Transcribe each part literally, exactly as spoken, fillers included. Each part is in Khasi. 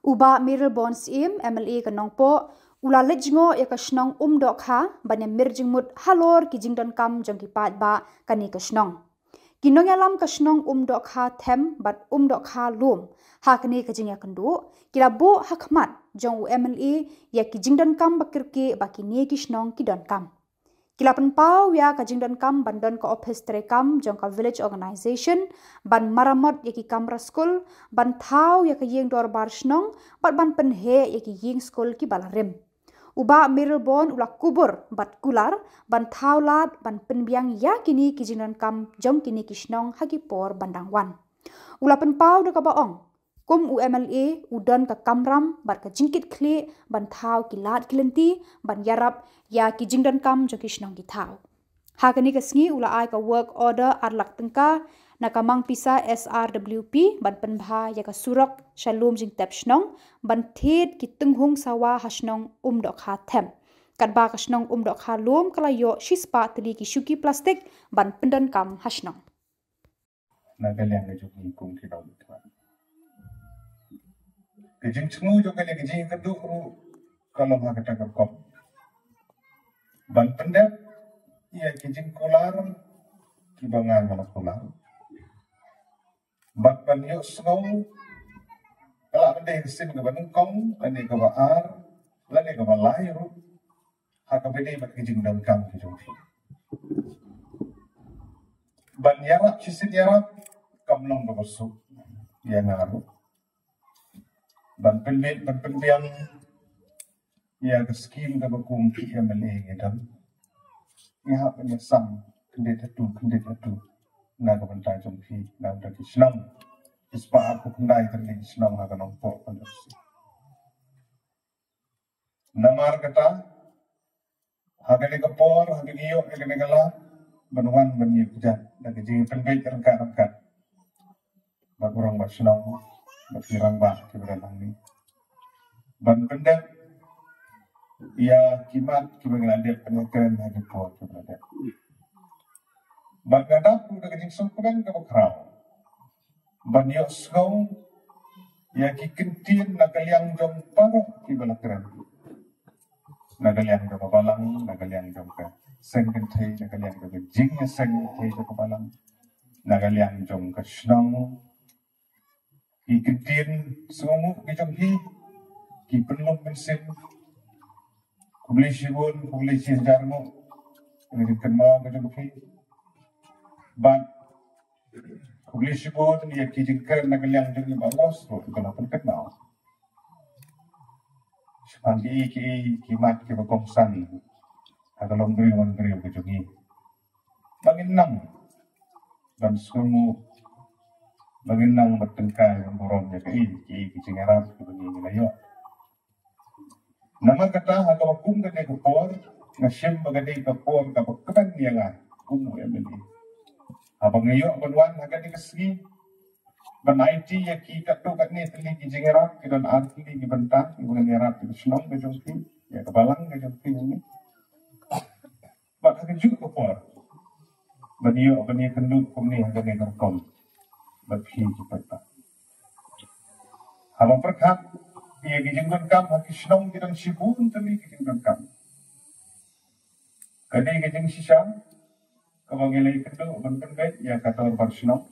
U Bah Mayralborn Syiem, M L A ka Nongpoh, u la leit jngoh ïa ka shnong Umdohkha ban ïa mir jingmut halor ki jingdonkam jong ki paidbah kane ka shnong. Ki nongïalam ka shnong Umdohkha Them bad Umdohkha Lum, ha kane ka jingïakynduh, ki la buh ha khmat jong u M L A ïa ki jingdonkam ba kyrkieh ba kine ki shnong ki donkam. Ki la pynpaw ïa ka jingdonkam ban don ka ophis treikam jong ka village organization, ban maramot ïa ki kamra skul, ban thaw ïa ka ïing dorbar shnong, bad ban pynheh ïa ki ïing skul kiba la rim. U Bah Mayralborn u la kubur bad kular ban thaw lad ban pynbiang ïa kine ki jingdonkam jong kine ki shnong ha ki por ban dang wan. U la pynpaw da kaba ong, kum u M L A, u don ka kamram bad ka jingkitkhlieh ban thaw ki lad ki lynti ban ïarap ïa ki jingdonkam jong ki shnong ki thaw. Ha kane ka sngi u la ai ka work order ar lak tyngka na ka mangpisa S R W P ban pynbha ïa ka surok sha lum jingtep shnong, ban thied ki tynghung sawa ha shnong Umdohkha Them. Katba ka shnong Umdohkha Lum ka la ïoh shispah tylli ki shuki plastik ban pyndonkam ha shnong. Na ka liang ka jong ngi kum ki nongmihkhmat, ka jingthmu jong kane ka jingïakynduh ruh ka long ha kata ka rukom ban pyndep ïa ki jingkular kiba nga nga la kular, bad ban ïohsngew ka la ban dei ka sien kaba nyngkong lane kaba ar lane kaba lai ruh, ha kaba dei bad ki jingdonkam ki jong phi. Ban ïarap shisien ïarap kam long kaba suk ïa nga ruh ban pynbeit ban pynbiang ïa ka skim kaba kum ki M L A ngi don. Ngi hap ban ïasam khyndiat haduh khyndiat haduh na ka bynta jong phi, na ka bynta ki shnong. Ki spah arphew khyndai tylli ki shnong ha ka Nongpoh constituency. Namar kata, ha kane ka por, ha kane ïoh, ha kane ka lad, ban wan ban ïoh kjat da ka jingpynbeit ryngkat ryngkat bad u rangbah shnong bad ki rangbah kiba don hangne, ban pyndep ïa ki mat kiba ngi la dep ban ïakren ha ki por kiba la dep. Bad nga dap ruh da ka jingsngewkmen kaba khraw ban ïohsngew ïa ki kyntien na ka liang jong baroh kiba la kren, na ka liang jong ka balang, na ka liang jong ka seng kynthei, na ka liang jong ka jingïaseng kynthei jong ka balang, na ka liang jong ka shnong. Ki kyntien sngewnguh ki jong phi, ki pynlong mynsiem. Khublei shibun, khublei shihajar nguh ïa ki jingkynmaw ki jong phi. Bad khublei shibun ïa ki jingkren na ka liang jong ngi ba u Wos ruh ki la pynkynmaw shaphang kiei kiei ki mat kiba kongsan ha ka longbriew manbriew ka jong ngi, ba ngin nang ban sngewnguh, ba ngin nang ban tyngkai ban burom ïa kiei kiei ki jingïarap kiba ngi la ïoh. Namar kata, ha kaba kum kane ka por, nga shem ba ka dei ka por kaba kmen ïa nga kum u M L A, haba nga ïoh ban wan ha kane ka sngi ban aiti ïa ki katto katne tylli ki jingïarap, ki don ar tylli ki bynta kiba ngan ïarap ïa ka shnong ka jong phi, ïa ka balang ka jong phi hangne. Bad ha kajuh ka por ban ïoh ban ïakynduh kumne ha kane ka rukom bad phi ki paidbah. Haba pyrkhat ïa ki jingdonkam ha ki shnong, ki don shibun tylli ki jingdonkam. Ka dei ka jingshisha kaba ngi la ïakynduh ban pynbeit ïa ka dorbar shnong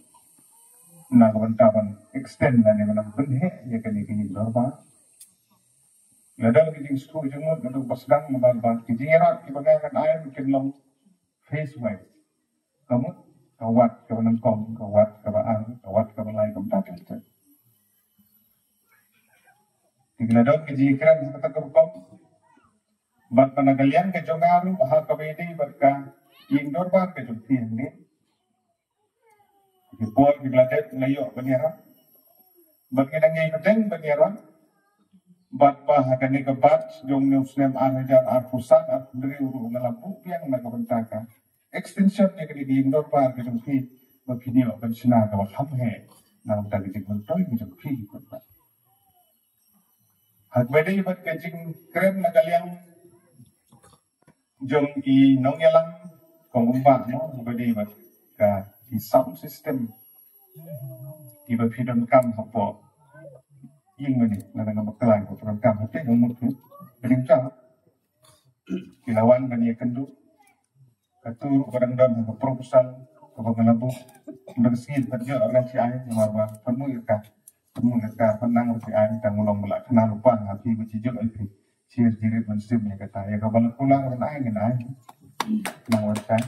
na ka bynta ban extend lane ban pynheh ïa kane ka ïing dorbar. Lada ki jingsngewthuh jingmut naduh ba sdang, namar ba ki jingïarap kiba ngi ngan ai kin long phase wise. Ka mut ka wat kaba nyngkong, ka wat kaba ar, ka wat kaba lai, kumta kumta. Te ki la don ki jingkren ha kata ka rukom. Bad na ka liang ka jong nga ruh, ha kaba ïadei bad ka ïing dorbar ka jong phi hangne, ki por ki la dep nga ïoh ban ïarap, bad ngi dang ïai bteng ban ïarap, bad ba ha kane ka batch jong une u snem ar hajar arphew san arphew hynriew ruh nga la buh biang na ka bynta ka extension ïa kane ka ïing dorbar ka jong phi, ba phin ïoh ban shna kaba kham heh na ka bynta ka jingmyntoi ka jong phi. Ha kaba ïadei bad ka jingkren na ka liang jong ki nongïalam, kong Umbah, mo, ha kaba ïadei bad ka, ki sound system kiba phi donkam hapoh Ïing mane, lada nga bakla ka program ka hati ka mut tu. Ka ding ka. Ki la wan ban ïakynduh. Katu ruh ka dang don ha ka proposal kaba nga la buh. Ba ka sngi pat jong nga shi ai namar ba pynmih ka, pynmih ka, pynang ruh shi ai, tang u long ba la kynnoh lypa ha phi ba shi jong ai phi. Shi jirit ban sim ïa kata, ïa kaba la kular ban ai ngan ai. Nang wan shai.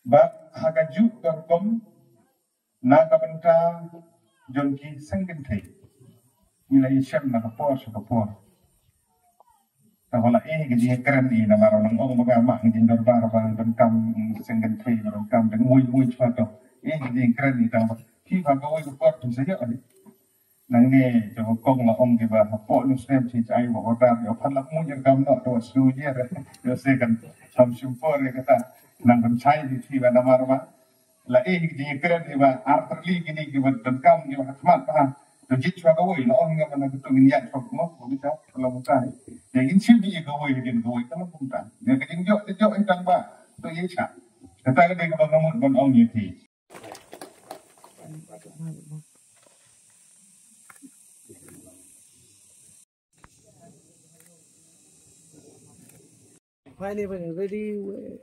Ba ha kajuh ka rukom na ka bynta jong ki seng kynthei. Ngi la ïashem na ka por sha ka por. Te ba la eh ka jingkren i namar nang ong ba ka mah ka jingdorbar ba donkam seng kynthei ba donkam dang wui wui chwa to. Eh ka jingkren i tang ba ki ba ka wui ka por tu sa ïoh. Nangne jong ka kong la ong kiba hapoh nusnem chi ai wa order yo phan la mu jer kam no to su jer. Yo se kan sam sim por ïa kata nang kan chai di chi ba namar ba la eh ki kren kiba arterli kini kiba donkam kiba khmat ba to jit chwa ka wei la ong ïa ba na tu ngin ïa chwa mo ko kita la mu kai. Ya ngin sim di ka wei din ka wei ka la mu ta. Ya ka jing jok jok tang ba to ye cha. Kata ka dei kaba ngamut ban ong ïa ti. Finally, when you're ready, we-